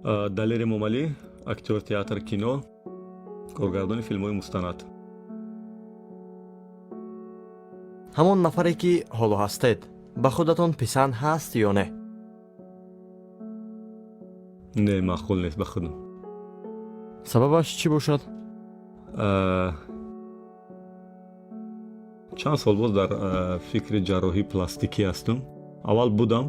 Далер Эмомалӣ, актёр театр, кино, коргардони филмҳои мустанад. Ҳамон нафаре, ки ҳоло ҳастед, ба худатон писанд ҳаст ё не? Не, маъқул нест ба худам. Сабабаш чӣ бошад? Чанд сол боз дар фикри ҷарроҳии пластикӣ ҳастам. Аввал будам,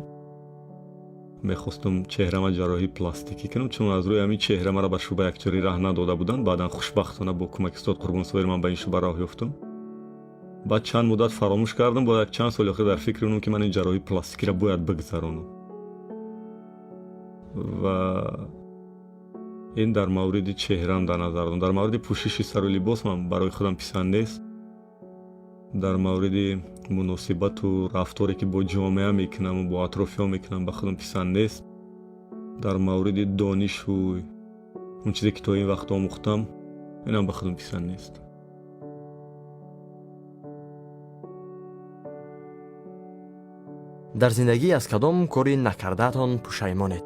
мехостум чеҳрама ҷарроҳии пластикӣ кунам, чун аз рӯи ҳамин чеҳра маро ба шӯъбаи актёрӣ раҳ надода буданд. Баъдан хушбахтона бо кӯмаки устод Қурбон Соҳир ман ба ин шӯъба роҳ ёфтам. Баъд чанд муддат фаромӯш кардам. Бо як чанд соли охир дар фикри онам, ки ман ин ҷарроҳии пластикиро бояд бигзаронам. Ва ин дар мавриди чеҳрам дар назар дорам. Дар мавриди пӯшиши сару либос ман барои худам писанд нест. Дар мавриди муносибату рафторе, ки бо ҷомеа мекунаму бо атрофиён мекунам, ба худам писанд нест. Дар мавриди донишу он чизе, ки то ин вақт омӯхтам, инам ба худам писанд нест. Дар зиндагӣ аз кадом кори накардаатон пушаймонед?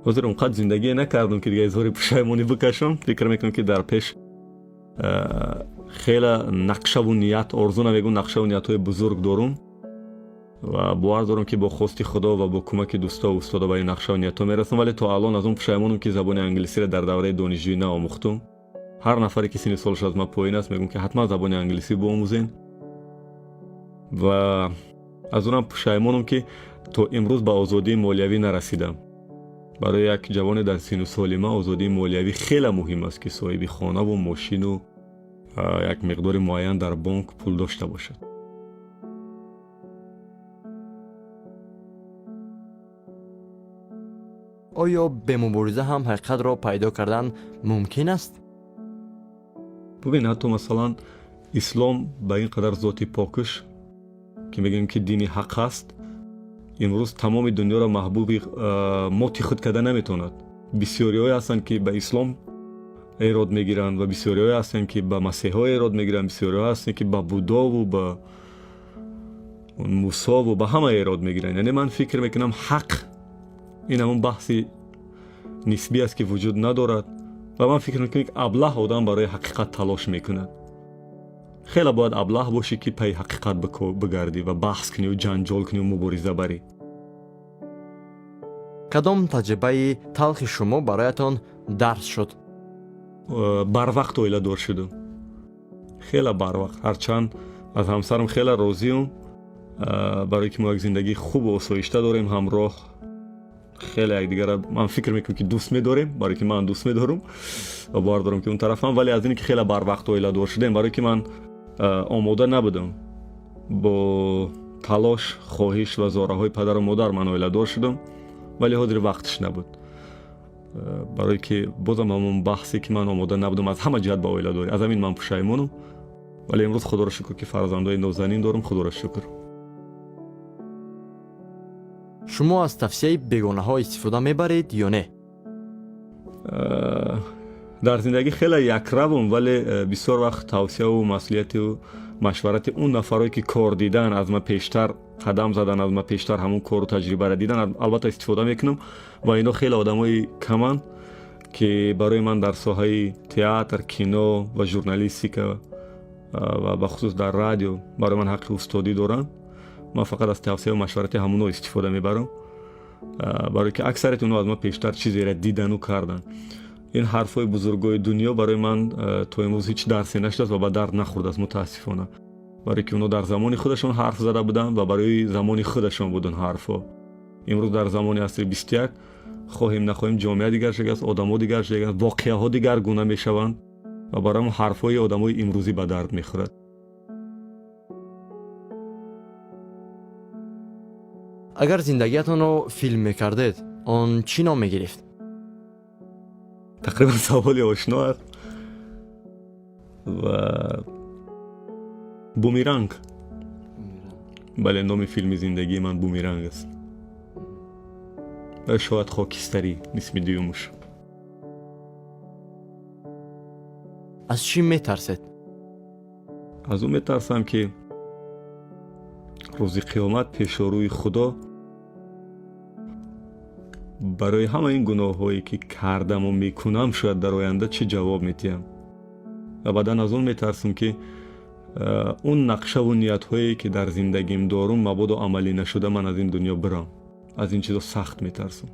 Ҳозир он қадр зиндагие накардам, ки дига изҳори пушаймонӣ бикашам. Фикр мекунам, ки дар пеш хеле нақшаву ният, орзу намегӯм, нақшаву ниятҳои бузург дорум ва бовар дорам, ки бо хости Худо ва бо кӯмаки дӯстову устода ба ин нақшаву ниятҳо мерасам. Вале то алон аз он пушаймонам, ки забони англисиро дар давраи донишҷӯӣ наомӯхтум. Ҳар нафаре, ки синни солаш аз ман поин аст, мегӯм, ки ҳатман забони англисӣ биомӯзен. Ва аз онам пушаймонам, ки то имрӯз ба озодии молиявӣ нарасидам. Барои як ҷавоне дар синну соли ман озодии молиявӣ хеле муҳим аст, ки соҳиби хонаву мошину як миқдори муайян дар бонк пул дошта бошад. Оё бемубориза ҳам ҳақиқатро пайдо кардан мумкин аст? Бубин, ҳатто масалан ислом ба ин қадар зоти покиш, ки мегӯем, ки дини ҳақ аст, имрӯз тамоми дунёро маҳбуби моти худ карда наметавонад. Бисёриҳое ҳастанд, ки ба ислом эрод мегиранд, ва бисёриҳое ҳастанд, ки ба масеҳҳо эрод мегиранд, бисёриҳое ҳастанд, ки ба Будову ба Мусову ба ҳама эрод мегиранд. Яъне ман фикр мекунам, ҳақ ин ҳамон баҳси нисбӣ аст, ки вуҷуд надорад. Ва ман фикр мекунам, ки аблаҳ одам барои ҳақиқат талош мекунад. Хеле бояд аблаҳ бошӣ, ки пайи ҳақиқат бигардӣ ва баҳс куниву ҷанҷол куниву мубориза барӣ. Кадом таҷрибаи талхи шумо бароятон дарс шуд? Барвақт оиладор шудам, хеле барвақт. Ҳарчанд аз ҳамсарам хеле розиюм, барое ки мо як зиндагии хубу осоишта дорем ҳамроҳ. Хеле якдигара, ман фикр мекунам, ки дӯст медорем, барое ки ман дӯст медорам ва бовар дорам, ки он тарафам. Вале аз ине ки хеле барвақт оиладор шудем, барое ки ман омода набудам, бо талош, хоҳиш ва зораҳои падару модар ман оиладор шудам, вале ҳозир вақташ набуд, барое ки бозам ҳамон баҳсе, ки ман омода набудам аз ҳама ҷиҳат ба оиладорӣ, аз ҳамин ман пушаймонам. Вале имрӯз, Худоро шукр, ки фарзандои нозанин дорам, Худоро шукр. Шумо аз тавсияи бегонаҳо истифода мебаред ё не? Дар зиндагӣ хеле якравум, вале бисёр вақт тавсияву маслиҳату машварати он нафарое, ки кор дидан, аз ман пештар қадам задан, аз ман пештар ҳамон кору таҷрибаро дидан, албатта истифода мекунам. Ва ино хеле одамои каманд, ки барои ман дар соҳаи театр, кино ва журналистика ва бахусус дар радио барои ман ҳаққи устодӣ доранд. Ман фақат аз тавсияву машварати ҳамонҳо истифода мебарам, барое ки аксарияти онҳо аз ман пештар чизеро дидану карданд. Ин ҳарфҳои бузургои дунё барои ман то имрӯз ҳеҷ дарсе нашудааст ва ба дард нахӯрдааст, мутаассифона, барое ки онҳо дар замони худашон ҳарф зада буданд ва барои замони худашон буданд ҳарфҳо. Имрӯз, дар замони асри 21, хоҳем нахоҳем, ҷомеа дигар шудааст, одамо дигар шудаанд, воқеаҳо дигаргуна мешаванд ва барои ҳамон ҳарфҳои одамои имрӯзӣ ба дард мехӯрад. Агар зиндагиатонро филм мекардед, он чӣ ном мегирифт? Тақрибан саволи ошно аст ва «Бумеранг». Бале, номи филми зиндагии ман «Бумеранг» аст ва шояд «Хокистарӣ», исми дуюмуш. Аз чӣ метарсед? Аз он метарсам, ки рӯзи қиёмат пешорӯи Худо Барои ҳама ин гуноҳҳое ки кардаму мекунам, шояд дар оянда чӣ ҷавоб медиҳам. Ва баъдан аз он метарсам, ки он нақшаву ниятҳое ки дар зиндагим дорум, мабодо амалӣ нашуда ман аз ин дунё бирам. Аз ин чизо сахт метарсам.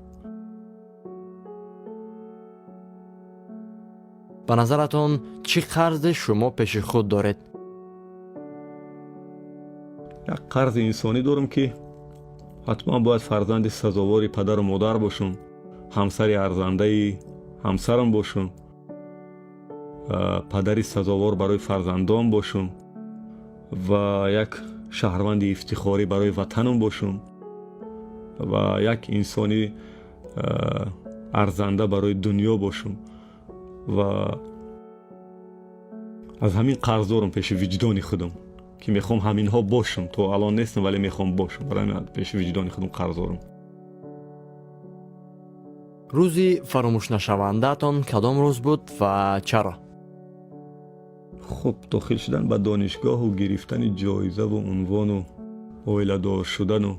Ба назаратон, чӣ қарзе шумо пеши худ доред? Як қарзи инсонӣ дорам, ки ҳатман бояд фарзанди сазовори падару модар бошам, ҳамсари арзандаи ҳамсарам бошам, падари сазовор барои фарзандон бошам ва як шаҳрванди ифтихорӣ барои ватанам бошам ва як инсони арзанда барои дунё бошам. Ва аз ҳамин қарз дорам пеши виҷдони худам, ки мехоҳам ҳаминҳо бошам. То алон нестам, вале мехоҳам бошам. Барои ҳамин пеши виҷдони худам қарз дорам. Рӯзи фаромӯшнашавандаатон кадом рӯз буд ва чаро? Хуб, дохил шудан ба донишгоҳу гирифтани ҷоизаву унвону оиладор шудану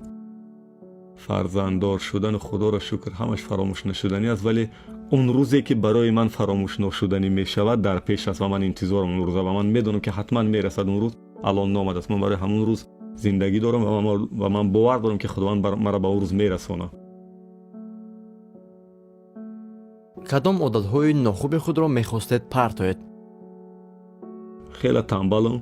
фарзанддор шудану, худоро шукр, ҳамаш фаромӯш нашуданӣ аст. Вале он рӯзе ки барои ман фаромӯш ношуданӣ мешавад, дар пеш аст ва ман интизорам он рӯза ва ман медонам, ки ҳатман мерасад. Он рӯз алон наомадааст. Ман барои ҳамон рӯз зиндагӣ дорам ва ман бовар дорам, ки худованд маро ба он рӯз мерасонад. Кадом одатҳои нохуби худро мехостед партоед? Хеле тамбалам,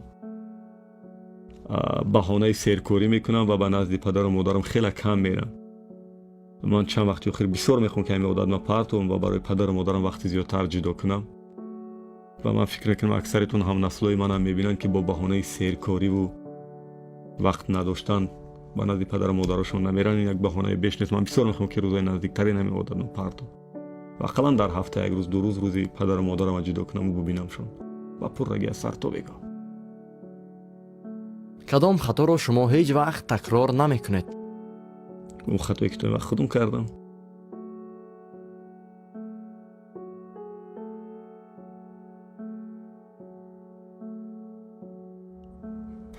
баҳонаи серкорӣ мекунам ва ба назди падару модарам хеле кам мерам. Ман чанд вақти охир бисёр мехоҳам, ки ҳамин одат ма партовам ва барои падару модарам вақти зиёдтар ҷудо кунам. Ва ман фикр мекунам, аксаритон ҳамнаслҳои манам мебинанд, ки бо баҳонаи серкориву вақт надоштан ба назди падару модарашон намеранд. Ин як баҳонаи беш нест. Ман бисёр мехоҳам, ки рӯзои наздиктарин ҳамин одатро партовам ва ақаллан дар ҳафта як рӯз, 2 рӯз рӯзи падару модарамро ҷудо кунаму бубинамшон ва пуррагӣ аз сар то бегоҳ. Кадом хаторо шумо ҳеҷ вақт такрор намекунед? Он хатое ки то ин вақт худам кардам.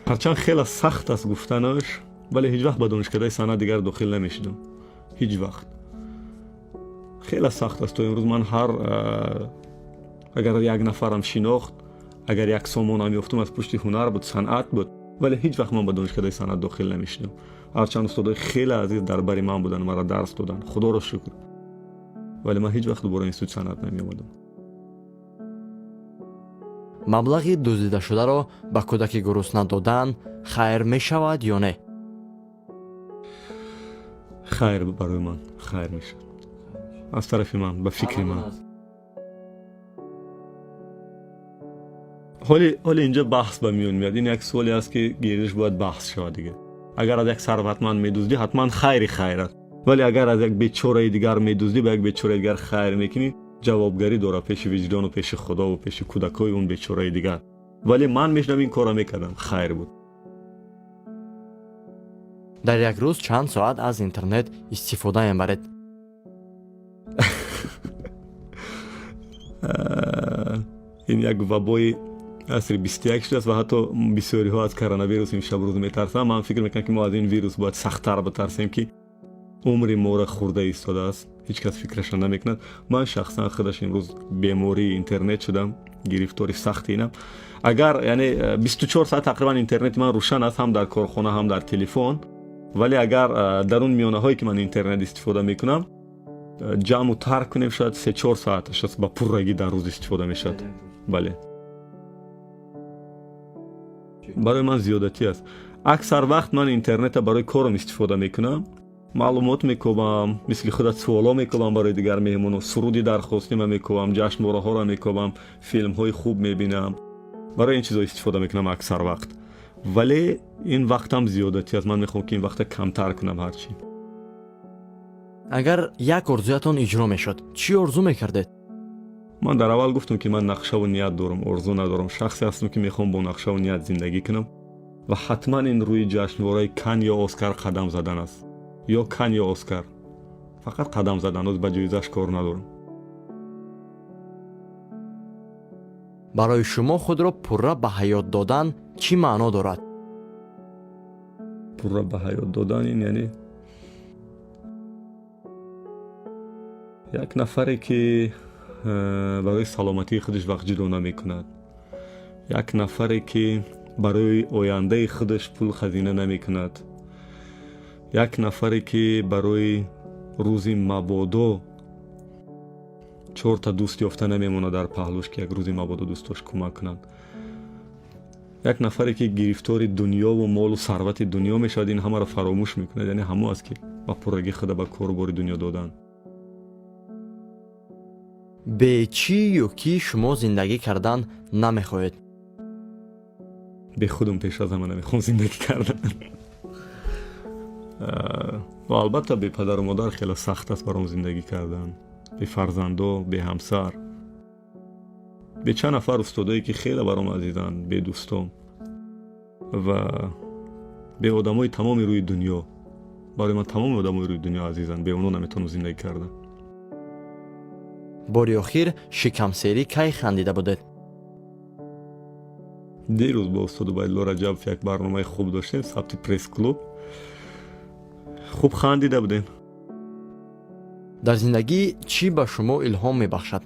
Ҳарчанд хеле сахт аст гуфтанаш, вале ҳеҷ вақт ба донишкадаи санъат дигар дохил намешудам. Ҳеҷ вақт. Хеле сахт аст. То имрӯз ман ҳар агар як нафарам шинохт, агар як сомонам ёфтум, аз пушти ҳунар буд, санъат буд, вале ҳеҷ вақт ман ба донишкадаи санъат дохил намешудам. Ҳарчанд устодои хеле азиз дар бари ман буданд, маро дарс доданд, худоро шукр, вале ман ҳеҷ вақт дубора институти санъат намеомадам. Маблағи дуздидашударо ба кӯдаки гурусна додан хайр мешавад ё не? Хайр, барои ман хайр мешавад. Аз тарафи ман, ба фикри ман. Ҳоли инҷа баҳс ба миён меяд. Ин як суоле аст, ки гирдиш бояд баҳс шавад дигар. Агар аз як сарватманд медуздӣ, ҳатман хайри хайр аст, вале агар аз як бечораи дигар медуздӣ, ба як бечораи дигар хайр мекунӣ, ҷавобгарӣ дорад пеши виҷдону пеши худову пеши кӯдакҳои он бечораи дигар. Вале ман мешудам, ин корро мекардам, хайр буд. Дар як рӯз чанд соат аз интернет истифода мебаред? Ин як вабои асри 21 шудааст ва ҳатто бисёриҳо аз коронавирус ин шаб рӯз метарсанд. Ман фикр мекунам, ки мо аз ин вирус бояд сахттар битарсем, ки умри моро хӯрда истодааст. Ҳеҷ кас фикрашро намекунад. Ман шахсан худаш имрӯз бемории интернет шудам, гирифтори сахти инам. Агар яъне 24 соат тақрибан интернети ман рӯшан аст, ҳам дар корхона, ҳам дар телефон, вале агар дар он миёнаҳое ки ман интернет истифода мекунам ҷамъу тарк кунем, шояд 3-4 соаташ аст ба пуррагӣ дар рӯз истифода мешавад. Бале, барои ман зиёдатӣ аст. Аксар вақт ман интернетро барои корам истифода мекунам, маълумот мекобам, мисли худат суоло мекобам барои дигар меҳмоно, суруди дархостима мекобам, ҷашнвораҳоро мекобам, филмҳои хуб мебинам. Барои ин чизо истифода мекунам аксар вақт, вале ин вақтам зиёдатӣ аст. Ман мехоҳам, ки ин вақта камтар кунам ҳарчи. Агар як орзуятон иҷро мешуд, чӣ орзу мекардед? Ман дар аввал гуфтам, ки ман нақшаву ният дорам, орзу надорам. Шахсе ҳастам, ки мехоҳам бо нақшаву ният зиндагӣ кунам ва ҳатман ин рӯи ҷашнвораи Кан ё Оскар қадам задан аст. Ё Кан, ё Оскар, фақат қадам задан, оз ба ҷоизааш кор надорам. Барои шумо худро пурра ба ҳаёт додан чӣ маъно дорад? Пурра ба ҳаёт додан ин яъне Як нафаре, ки барои саломатии худаш вақт ҷудо намекунад, як нафаре, ки барои ояндаи худаш пул хазина намекунад, як нафаре, ки барои рӯзи мабодо чорта дӯст ёфта намемонад дар паҳлӯш, ки як рӯзи мабодо дӯстош кӯмак кунанд, як нафаре, ки гирифтори дунёву молу сарвати дунё мешавад, ин ҳамаро фаромӯш мекунад, яъне ҳамо аст, ки ба пуррагӣ худа ба кору бори дунё додан. Бе чӣ ё кӣ шумо зиндагӣ кардан намехоҳед? Бе худам пеш аз ҳама намехоҳам зиндагӣ кардан. Ва албатта, бе падару модар хеле сахт аст баром зиндагӣ кардан, бе фарзандо, бе ҳамсар, бе чанд нафар устодое, ки хеле баром азизанд, бе дӯстон ва бе одамои тамоми рӯи дунё. Барои ман тамоми одамои рӯи дунё азизанд, бе онҳо наметавонам зиндагӣ кардан. Бори охир шикамсерӣ кай хандида будед? Дирӯз бо устод Убайдулло Раҷабов як барномаи хуб доштем, сабти пресс-клуб, хуб хандида будем. Дар зиндагӣ чӣ ба шумо илҳом мебахшад?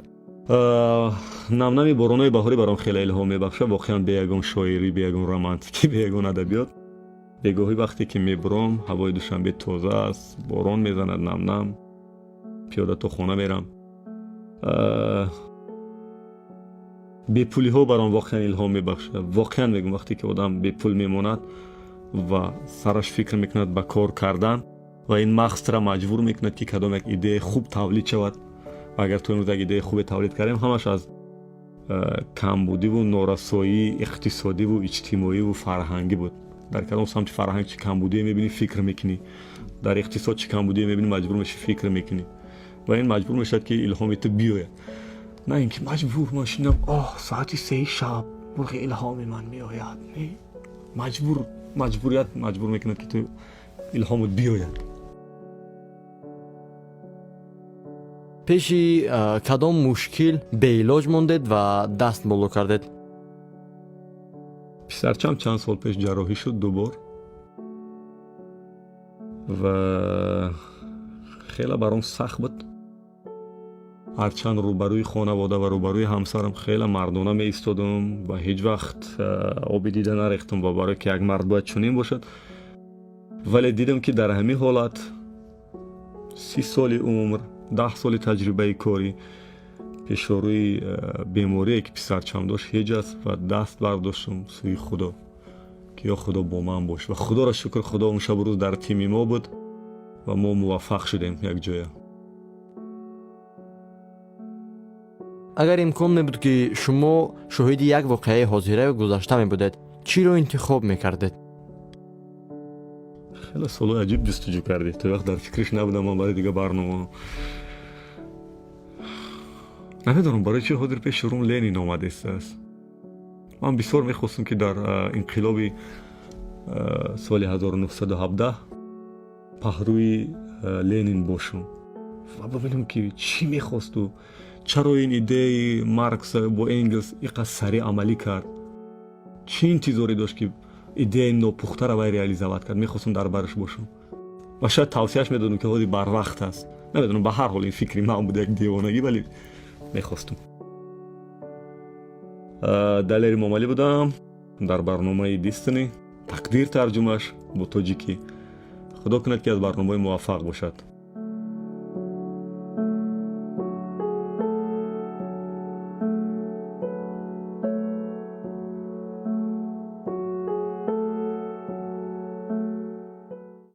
Намнами боронои баҳорӣ баром хеле илҳом мебахшад. Воқеан, бе ягон шоирӣ, бе ягон романтикӣ, бе ягон адабиёт. Бегоҳӣ вақте ки мебуром, ҳавои Душанбе тоза аст, борон мезанад намнам, пиёда то хона мерам. Бепулиҳо баром воқеан илҳом мебахшад. Воқеан мегӯм, вақте ки одам бепул мемонад ва сараш фикр мекунад ба кор кардан, ва ин мағзра маҷбур мекунад, ки кадом як идеяи хуб тавлид шавад. Ва агар то имрӯз як идеяи хубе тавлид кардем, ҳамаш аз камбудиву норасоии иқтисодиву иҷтимоиву фарҳангӣ буд. Дар кадом самти фарҳанг чӣ камбудие мебинӣ, фикр мекунӣ, дар иқтисод чӣ камбудие мебинӣ, маҷбур мешӣ, фикр мекунӣ, ва ин маҷбур мешавад, ки илҳоми ту биёяд. На ин ки маҷбур ман шинам, оҳ, соати 3-и шаб мурғи илҳоми ман меояд. Не, маҷбур, маҷбурият маҷбур мекунад, ки ту илҳомат биёяд. Пеши кадом мушкил беилоҷ мондед ва даст боло кардед? Писарчам чанд сол пеш ҷарроҳӣ шуд ду бор ва хеле баром сахт буд. Ҳарчанд рӯбарӯи хонавода ва рӯбарӯи ҳамсарам хеле мардона меистодум ва ҳеҷ вақт оби дида нарехтум, ва барое ки як мард бояд чунин бошад, вале дидам, ки дар ҳамин ҳолат 30 соли умр, 10 соли таҷрибаи корӣ пешорӯи беморие, ки писарчам дошт, ҳеҷ аст. Ва даст бардоштум сӯи Худо, ки ё Худо, бо ман бош. Ва Худоро шукр, Худо он шабу рӯз дар тими мо буд ва мо муваффақ шудем якҷоя. Агар имкон мебуд, ки шумо шоҳиди як воқеаи ҳозира ё гузашта мебудед, чиро интихоб мекардед? Хеле суолои аҷиб ҷустуҷӯ кардӣ, то вақт дар фикриш набудам ман барои дига барнома. Намедонам, барои чӣ ҳозир пеши рум Ленин омадистааст. Ман бисёр мехостам, ки дар инқилоби соли 1917 паҳрӯи Ленин бошам ва бибинам, ки чӣ мехосту чаро ин идеяи Маркс бо Энгелс иқадр сариъ амалӣ кард, чӣ интизорӣ дошт, ки идеяи нопухтаро вай реализовать кард. Мехостам дар бараш бошам ва шояд тавсияш медодам, ки ҳозир барвақт аст. Намедонам, ба ҳар ҳол, ин фикри ман буд, як девонагӣ, вале мехостум. Далери Момалӣ будам дар барномаи Destiny, тақдир тарҷумаш бо тоҷикӣ. Худо кунад, ки аз барномаи муваффақ бошад.